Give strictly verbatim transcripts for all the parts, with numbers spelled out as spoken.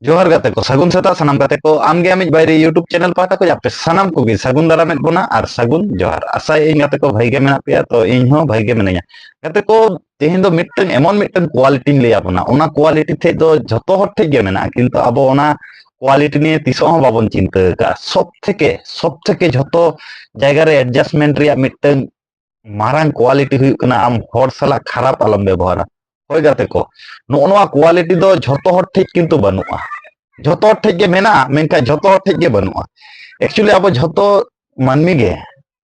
ᱡᱚᱦᱟᱨ ᱜᱟᱛᱮ ᱠᱚ, ᱥᱟᱹᱜᱩᱱ ᱥᱮᱛᱟᱜ ᱥᱟᱱᱟᱢ ᱜᱟᱛᱮ ᱠᱚ᱾ ᱟᱢᱜᱮ ᱟᱢᱤᱡ ᱵᱟᱭᱨᱤ YouTube ᱪᱮᱱᱮᱞ ᱯᱟᱦᱴᱟ ᱠᱷᱚᱱ ᱟᱯᱮ ᱥᱟᱱᱟᱢ ᱠᱚᱜᱮ ᱥᱟᱹᱜᱩᱱ ᱫᱟᱨᱟᱢᱮᱫ ᱵᱚᱱᱟ ᱟᱨ ᱥᱟᱹᱜᱩᱱ ᱡᱚᱦᱟᱨ᱾ ᱟᱥᱟᱭᱟᱹᱧ ᱜᱟᱛᱮ ᱠᱚ ᱵᱷᱟᱹᱜᱤ ᱜᱮ ᱢᱮᱱᱟᱜ ᱯᱮᱭᱟ, ᱛᱚ ᱤᱧ ᱦᱚᱸ ᱵᱷᱟᱹᱜᱤ ᱜᱮ ᱢᱤᱱᱟᱹᱧᱟ᱾ ᱜᱟᱛᱮ ᱠᱚ, ᱛᱮᱦᱮᱧ ᱫᱚ ᱢᱤᱫᱴᱟᱝ ᱮᱢᱚᱱ ᱢᱤᱫᱴᱟᱝ ᱠᱳᱣᱟᱞᱤᱴᱤᱧ ᱞᱟᱹᱭ ᱟᱵᱚᱱᱟ, ᱚᱱᱟ ᱠᱳᱣᱟᱞᱤᱴᱤ ᱴᱷᱮᱡ ᱫᱚ ᱡᱷᱚᱛᱚ ᱦᱚᱲ ᱴᱷᱮᱡ ᱜᱮ ᱢᱮᱱᱟᱜᱼᱟ, ᱠᱤᱱᱛᱩ ᱟᱵᱚ ᱚᱱᱟ ᱠᱳᱣᱟᱞᱤᱴᱤ ᱱᱤᱭᱮ ᱛᱤᱥᱚᱜ ᱦᱚᱸ ᱵᱟᱵᱚᱱ ᱪᱤᱱᱛᱟᱹ ᱟᱠᱟᱫᱼᱟ᱾ ᱥᱚᱵ ᱛᱷᱮᱠᱮ ᱥᱚᱵ ᱛᱷᱮᱠᱮ ᱡᱷᱚᱛᱚ ᱡᱟᱭᱜᱟ ᱨᱮ ᱮᱰᱡᱟᱥᱴᱢᱮᱱᱴ ᱨᱮᱭᱟᱜ ᱢᱤᱫᱴᱟᱝ ᱢᱟᱨᱟᱝ ᱠᱳᱣᱟᱞᱤᱴᱤ ᱦᱩᱭᱩᱜ ᱠᱟᱱᱟ ᱟᱢ ᱦᱚᱲ ᱥᱟᱞᱟᱜ ᱠᱷᱟᱨᱟᱯ ᱟᱞᱚᱢ ᱵᱮᱵᱚᱦᱟᱨᱟ᱾ ᱦᱳᱭ ᱜᱟᱛᱮ ᱠᱚ, ᱱᱚᱜᱼᱚ ᱱᱚᱣᱟ ᱠᱳᱣᱟᱞᱤᱴᱤ ᱫᱚ ᱡᱷᱚᱛᱚ ᱦᱚᱲ ᱴᱷᱮᱡ ᱠᱤᱱᱛᱩ ᱵᱟᱹᱱᱩᱜᱼᱟ᱾ ᱡᱷᱚᱛᱚ ᱦᱚᱲ ᱴᱷᱮᱡ ᱜᱮ ᱢᱮᱱᱟᱜᱼᱟ, ᱢᱮᱱᱠᱷᱟᱱ ᱡᱷᱚᱛᱚ ᱦᱚᱲ ᱴᱷᱮᱡ ᱜᱮ ᱵᱟᱹᱱᱩᱜᱼᱟ᱾ ᱮᱠᱪᱩᱭᱮᱞᱤ ᱟᱵᱚ ᱡᱷᱚᱛᱚ ᱢᱟᱹᱱᱢᱤ ᱜᱮ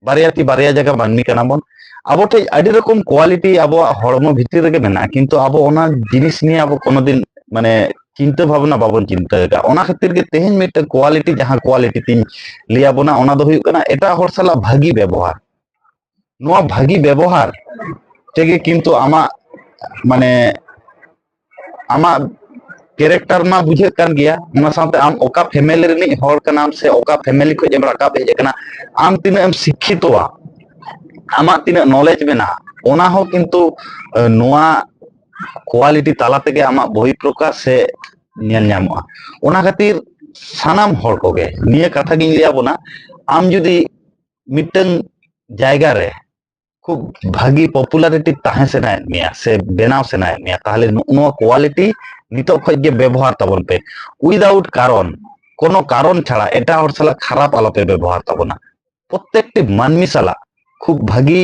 ᱵᱟᱨᱭᱟ ᱛᱤ ᱵᱟᱨᱭᱟ ᱡᱟᱭᱜᱟ ᱢᱟᱹᱱᱢᱤ ᱠᱟᱱᱟ ᱵᱚᱱ᱾ ᱟᱵᱚ ᱴᱷᱮᱡ ᱟᱹᱰᱤ ᱨᱚᱠᱚᱢ ᱠᱳᱣᱟᱞᱤᱴᱤ ᱟᱵᱚᱣᱟᱜ ᱦᱚᱲᱢᱚ ᱵᱷᱤᱛᱤᱨ ᱨᱮᱜᱮ ᱢᱮᱱᱟᱜᱼᱟ, ᱠᱤᱱᱛᱩ ᱟᱵᱚ ᱚᱱᱟ ᱡᱤᱱᱤᱥ ᱱᱤᱭᱮ ᱟᱵᱚ ᱠᱳᱱᱳ ᱫᱤᱱ ᱢᱟᱱᱮ ᱪᱤᱱᱛᱟᱹ ᱵᱷᱟᱵᱽᱱᱟ ᱵᱟᱵᱚᱱ ᱪᱤᱱᱛᱟᱹ ᱟᱠᱟᱫᱼᱟ᱾ ᱚᱱᱟ ᱠᱷᱟᱹᱛᱤᱨ ᱜᱮ ᱛᱮᱦᱮᱧ ᱢᱤᱫᱴᱟᱝ ᱠᱳᱣᱟᱞᱤᱴᱤ, ᱡᱟᱦᱟᱸ ᱠᱳᱣᱟᱞᱤᱴᱤ ᱛᱤᱧ ᱞᱟᱹᱭ ᱟᱵᱚᱱᱟ, ᱚᱱᱟ ᱫᱚ ᱦᱩᱭᱩᱜ ᱠᱟᱱᱟ ᱮᱴᱟᱜ ᱦᱚᱲ ᱥᱟᱞᱟᱜ ᱵᱷᱟᱹᱜᱤ ᱵᱮᱵᱚᱦᱟᱨ᱾ ᱱᱚᱣᱟ ᱵᱷᱟᱹᱜᱤ ᱵᱮᱵᱚᱦᱟᱨ ᱛᱮᱜᱮ ᱠᱤᱱᱛᱩ ᱟᱢᱟᱜ ᱢᱟᱱᱮ ᱟᱢᱟᱜ ᱠᱮᱨᱮᱠᱴᱟᱨ ᱢᱟ ᱵᱩᱡᱷᱟᱹᱜ ᱠᱟᱱ ᱜᱮᱭᱟ, ᱚᱱᱟ ᱥᱟᱶᱛᱮ ᱟᱢ ᱚᱠᱟ ᱯᱷᱮᱢᱮᱞᱤ ᱨᱤᱱᱤᱡ ᱦᱚᱲ ᱠᱟᱱᱟᱢ ᱥᱮ ᱚᱠᱟ ᱯᱷᱮᱢᱮᱞᱤ ᱠᱷᱚᱱ ᱮᱢ ᱨᱟᱠᱟᱵ ᱦᱮᱡ ᱟᱠᱟᱱᱟ, ᱟᱢ ᱛᱤᱱᱟᱹᱜ ᱮᱢ ᱥᱤᱠᱠᱷᱤᱛᱚᱣᱟ, ᱟᱢᱟᱜ ᱛᱤᱱᱟᱹᱜ ᱱᱚᱞᱮᱡᱽ ᱢᱮᱱᱟᱜᱼᱟ, ᱚᱱᱟ ᱦᱚᱸ ᱠᱤᱱᱛᱩ ᱱᱚᱣᱟ ᱠᱳᱣᱟᱞᱤᱴᱤ ᱛᱟᱞᱟ ᱛᱮᱜᱮ ᱟᱢᱟᱜ ᱵᱚᱦᱤ ᱯᱨᱚᱠᱟᱥ ᱥᱮ ᱧᱮᱞ ᱧᱟᱢᱚᱜᱼᱟ᱾ ᱚᱱᱟ ᱠᱷᱟᱹᱛᱤᱨ ᱥᱟᱱᱟᱢ ᱦᱚᱲ ᱠᱚᱜᱮ ᱱᱤᱭᱟᱹ ᱠᱟᱛᱷᱟ ᱜᱤᱧ ᱞᱟᱹᱭ ᱟᱵᱚᱱᱟ, ᱟᱢ ᱡᱩᱫᱤ ᱢᱤᱫᱴᱟᱝ ᱡᱟᱭᱜᱟ ᱨᱮ ᱠᱷᱩᱵ ᱵᱷᱟᱹᱜᱤ ᱯᱚᱯᱩᱞᱟᱨᱤᱴᱤ ᱛᱟᱦᱮᱸ ᱥᱟᱱᱟᱭᱮᱫ ᱢᱮᱭᱟ ᱥᱮ ᱵᱮᱱᱟᱣ ᱥᱟᱱᱟᱭᱮᱫ ᱢᱮᱭᱟ, ᱛᱟᱦᱚᱞᱮ ᱱᱚᱜᱼᱚ ᱱᱚᱣᱟ ᱠᱳᱣᱟᱞᱤᱴᱤ ᱱᱤᱛᱚᱜ ᱠᱷᱚᱱ ᱜᱮ ᱵᱮᱵᱚᱦᱟᱨ ᱛᱟᱵᱚᱱ ᱯᱮ᱾ ᱩᱭᱫᱟᱣᱩᱴ ᱠᱟᱨᱚᱱ, ᱠᱳᱱᱳ ᱠᱟᱨᱚᱱ ᱪᱷᱟᱲᱟ ᱮᱴᱟᱜ ᱦᱚᱲ ᱥᱟᱞᱟᱜ ᱠᱷᱟᱨᱟᱯ ᱟᱞᱚᱯᱮ ᱵᱮᱵᱚᱦᱟᱨ ᱛᱟᱵᱚᱱᱟ᱾ ᱯᱨᱚᱛᱮᱠᱴᱤ ᱢᱟᱹᱱᱢᱤ ᱥᱟᱞᱟᱜ ᱠᱷᱩᱵ ᱵᱷᱟᱹᱜᱤ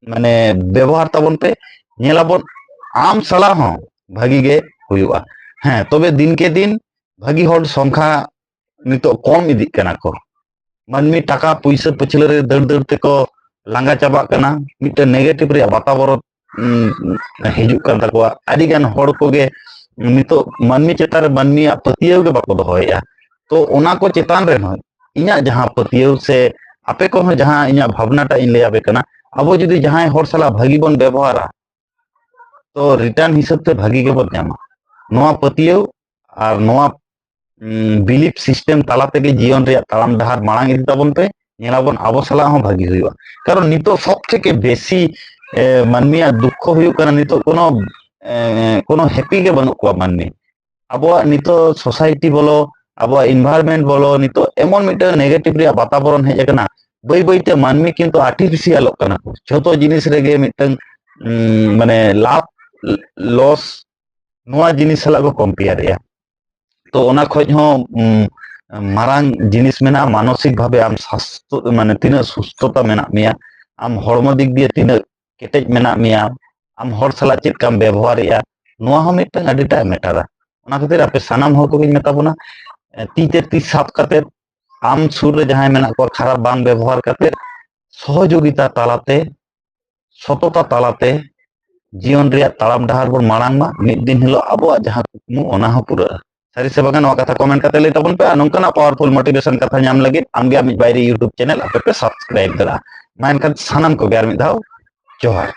ᱢᱟᱱᱮ ᱵᱮᱵᱚᱦᱟᱨ ᱛᱟᱵᱚᱱ ᱯᱮ, ᱧᱮᱞᱟᱵᱚᱱ ᱟᱢ ᱥᱟᱞᱟᱜ ᱦᱚᱸ ᱵᱷᱟᱹᱜᱤ ᱜᱮ ᱦᱩᱭᱩᱜᱼᱟ᱾ ᱦᱮᱸ, ᱛᱚᱵᱮ ᱫᱤᱱᱠᱮ ᱫᱤᱱ ᱵᱷᱟᱹᱜᱤ ᱦᱚᱲ ᱥᱚᱝᱠᱷᱟ ᱱᱤᱛᱚᱜ ᱠᱚᱢ ᱤᱫᱤᱜ ᱠᱟᱱᱟ ᱠᱚ᱾ ᱢᱟᱹᱱᱢᱤ ᱴᱟᱠᱟ ᱯᱩᱭᱥᱟᱹ ᱯᱟᱹᱪᱷᱞᱟᱹ ᱨᱮ ᱫᱟᱹᱲ ᱫᱟᱹᱲ ᱛᱮᱠᱚ ᱞᱟᱸᱜᱟ ᱪᱟᱵᱟᱜ ᱠᱟᱱᱟ᱾ ᱢᱤᱫᱴᱮᱱ ᱱᱮᱜᱮᱴᱤᱵᱷ ᱨᱮᱭᱟᱜ ᱵᱟᱛᱟᱵᱚᱨᱚᱱ ᱩᱸ, ᱦᱤᱡᱩᱜ ᱠᱟᱱ ᱛᱟᱠᱚᱣᱟ᱾ ᱟᱹᱰᱤ ᱜᱟᱱ ᱦᱚᱲ ᱠᱚᱜᱮ ᱱᱤᱛᱚᱜ ᱢᱟᱹᱱᱢᱤ ᱪᱮᱛᱟᱱ ᱨᱮ ᱢᱟᱹᱱᱢᱤᱭᱟᱜ ᱯᱟᱹᱛᱭᱟᱹᱣ ᱜᱮ ᱵᱟᱠᱚ ᱫᱚᱦᱚᱭᱮᱫᱼᱟ᱾ ᱛᱚ ᱚᱱᱟ ᱠᱚ ᱪᱮᱛᱟᱱ ᱨᱮᱦᱚᱸ ᱤᱧᱟᱹᱜ ᱡᱟᱦᱟᱸ ᱯᱟᱹᱛᱭᱟᱹᱣ ᱥᱮ ᱟᱯᱮ ᱠᱚᱦᱚᱸ ᱡᱟᱦᱟᱸ ᱤᱧᱟᱹᱜ ᱵᱷᱟᱵᱽᱱᱟᱴᱟᱜ ᱤᱧ ᱞᱟᱹᱭ ᱟᱯᱮ ᱠᱟᱱᱟ, ᱟᱵᱚ ᱡᱩᱫᱤ ᱡᱟᱦᱟᱸᱭ ᱦᱚᱲ ᱥᱟᱞᱟᱜ ᱵᱷᱟᱹᱜᱤ ᱵᱚᱱ ᱵᱮᱵᱚᱦᱟᱨᱟ, ᱛᱚ ᱨᱤᱴᱟᱨᱱ ᱦᱤᱥᱟᱹᱵ ᱛᱮ ᱵᱷᱟᱹᱜᱤ ᱜᱮᱵᱚᱱ ᱧᱟᱢᱟ᱾ ᱱᱚᱣᱟ ᱯᱟᱹᱛᱭᱟᱹᱣ ᱟᱨ ᱱᱚᱣᱟ ᱵᱤᱞᱤᱯ ᱥᱤᱥᱴᱮᱢ ᱛᱟᱞᱟ ᱛᱮᱜᱮ ᱡᱤᱭᱚᱱ ᱨᱮᱭᱟᱜ ᱛᱟᱲᱟᱢ ᱰᱟᱦᱟᱨ ᱢᱟᱲᱟᱝ ᱤᱫᱤ ᱛᱟᱵᱚᱱ ᱯᱮ, ᱧᱮᱞᱟᱵᱚᱱ ᱟᱵᱚ ᱥᱟᱞᱟᱜ ᱦᱚᱸ ᱵᱷᱟᱹᱜᱤ ᱦᱩᱭᱩᱜᱼᱟ᱾ ᱠᱟᱨᱚᱱ ᱱᱤᱛᱚᱜ ᱥᱚᱵ ᱛᱷᱮᱠᱮ ᱵᱮᱥᱤ ᱮ, ᱢᱟᱹᱱᱢᱤᱭᱟᱜ ᱫᱩᱠᱠᱷᱚ ᱦᱩᱭᱩᱜ ᱠᱟᱱᱟ, ᱱᱤᱛᱚᱜ ᱠᱳᱱᱳ ᱮ, ᱠᱳᱱᱳ ᱦᱮᱯᱤ ᱜᱮ ᱵᱟᱹᱱᱩᱜ ᱠᱚᱣᱟ ᱢᱟᱹᱱᱢᱤ᱾ ᱟᱵᱚᱣᱟᱜ ᱱᱤᱛᱚᱜ ᱥᱳᱥᱟᱭᱴᱤ ᱵᱚᱞᱚ, ᱟᱵᱚᱣᱟᱜ ᱤᱱᱵᱷᱟᱭᱨᱚᱱᱢᱮᱱᱴ ᱵᱚᱞᱚ, ᱱᱤᱛᱚᱜ ᱮᱢᱚᱱ ᱢᱤᱫᱴᱟᱝ ᱱᱮᱜᱮᱴᱤᱵᱷ ᱨᱮᱭᱟᱜ ᱵᱟᱛᱟᱵᱚᱨᱚᱱ ᱦᱮᱡ ᱟᱠᱟᱱᱟ, ᱵᱟᱹᱭ ᱵᱟᱹᱭᱛᱮ ᱢᱟᱹᱱᱢᱤ ᱠᱤᱱᱛᱩ ᱟᱨᱴᱤᱯᱷᱤᱥᱤᱭᱟᱞᱚᱜ ᱠᱟᱱᱟ ᱠᱚ᱾ ᱡᱷᱚᱛᱚ ᱡᱤᱱᱤᱥ ᱨᱮᱜᱮ ᱢᱤᱫᱴᱟᱝ ᱩᱸ, ᱢᱟᱱᱮ ᱞᱟᱵᱷ ᱞᱚᱥ ᱱᱚᱣᱟ ᱡᱤᱱᱤᱥ ᱥᱟᱞᱟᱜ ᱠᱚ ᱠᱚᱢᱯᱮᱭᱟᱨᱮᱜᱼᱟ᱾ ᱛᱚ ᱚᱱᱟ ᱠᱷᱚᱡ ᱦᱚᱸ ᱩᱸ, ᱢᱟᱨᱟᱝ ᱡᱤᱱᱤᱥ ᱢᱮᱱᱟᱜᱼᱟ, ᱢᱟᱱᱚᱥᱤᱠ ᱵᱷᱟᱵᱮ ᱟᱢ ᱥᱟᱥᱛᱷᱚ, ᱢᱟᱱᱮ ᱛᱤᱱᱟᱹᱜ ᱥᱩᱥᱛᱷᱚᱛᱟ ᱢᱮᱱᱟᱜ ᱢᱮᱭᱟ, ᱟᱢ ᱦᱚᱲᱢᱚ ᱫᱤᱠ ᱫᱤᱭᱮ ᱛᱤᱱᱟᱹᱜ ᱠᱮᱴᱮᱡ ᱢᱮᱱᱟᱜ ᱢᱮᱭᱟ, ᱟᱢ ᱦᱚᱲ ᱥᱟᱞᱟᱜ ᱪᱮᱫ ᱞᱮᱠᱟᱢ ᱵᱮᱵᱚᱦᱟᱨᱮᱜᱼᱟ, ᱱᱚᱣᱟ ᱦᱚᱸ ᱢᱤᱫᱴᱟᱝ ᱟᱹᱰᱤᱴᱟᱜ ᱢᱮᱴᱟᱨᱟ᱾ ᱚᱱᱟ ᱠᱷᱟᱹᱛᱤᱨ ᱟᱯᱮ ᱥᱟᱱᱟᱢ ᱦᱚᱲ ᱠᱚᱜᱮᱧ ᱢᱮᱛᱟ ᱵᱚᱱᱟ, ᱮ, ᱛᱤ ᱛᱮ ᱛᱤ ᱥᱟᱵ ᱠᱟᱛᱮ, ᱟᱢ ᱥᱩᱨ ᱨᱮ ᱡᱟᱦᱟᱸᱭ ᱢᱮᱱᱟᱜ ᱠᱚᱣᱟ ᱠᱷᱟᱨᱟᱯ ᱵᱟᱝ ᱵᱮᱵᱚᱦᱟᱨ ᱠᱟᱛᱮ, ᱥᱚᱦᱚᱡᱳᱜᱤᱛᱟ ᱛᱟᱞᱟᱛᱮ, ᱥᱚᱛᱚᱛᱟ ᱛᱟᱞᱟᱛᱮ ᱡᱤᱭᱚᱱ ᱨᱮᱭᱟᱜ ᱛᱟᱲᱟᱢ ᱰᱟᱦᱟᱨ ᱵᱚᱱ ᱢᱟᱲᱟᱝ ᱢᱟ᱾ ᱢᱤᱫ ᱫᱤᱱ ᱦᱤᱞᱳᱜ ᱟᱵᱚᱣᱟᱜ ᱡᱟᱦᱟᱸ ᱠᱩᱠᱢᱩ, ᱚᱱᱟ ᱦᱚᱸ ᱯᱩᱨᱟᱹᱜᱼᱟ᱾ ᱥᱟᱹᱨᱤ ᱥᱮ ᱵᱟᱝᱟ, ᱱᱚᱣᱟ ᱠᱟᱛᱷᱟ ᱠᱚᱢᱮᱱᱴ ᱠᱟᱛᱮ ᱞᱟᱹᱭ ᱛᱟᱵᱚᱱ ᱯᱮ᱾ ᱟᱨ ᱱᱚᱝᱠᱟᱱᱟᱜ ᱯᱟᱣᱟᱨᱯᱷᱩᱞ ᱢᱳᱴᱤᱵᱷᱮᱥᱚᱱ ᱠᱟᱛᱷᱟ ᱧᱟᱢ ᱞᱟᱹᱜᱤᱫ ᱟᱢᱜᱮ ᱟᱢᱤᱡ ᱵᱟᱭᱨᱤ ᱭᱩᱴᱩᱵᱽ ᱪᱮᱱᱮᱞ ᱟᱯᱮ ᱯᱮ ᱥᱟᱵᱥᱠᱨᱟᱭᱤᱵ ᱫᱟᱲᱮᱭᱟᱜᱼᱟ᱾ ᱢᱟ ᱮᱱᱠᱷᱟᱱ ᱥᱟᱱᱟᱢ ᱠᱚᱜᱮ ᱟᱨ ᱢᱤᱫ ᱫᱷᱟᱣ ᱡᱚᱦᱟᱨ᱾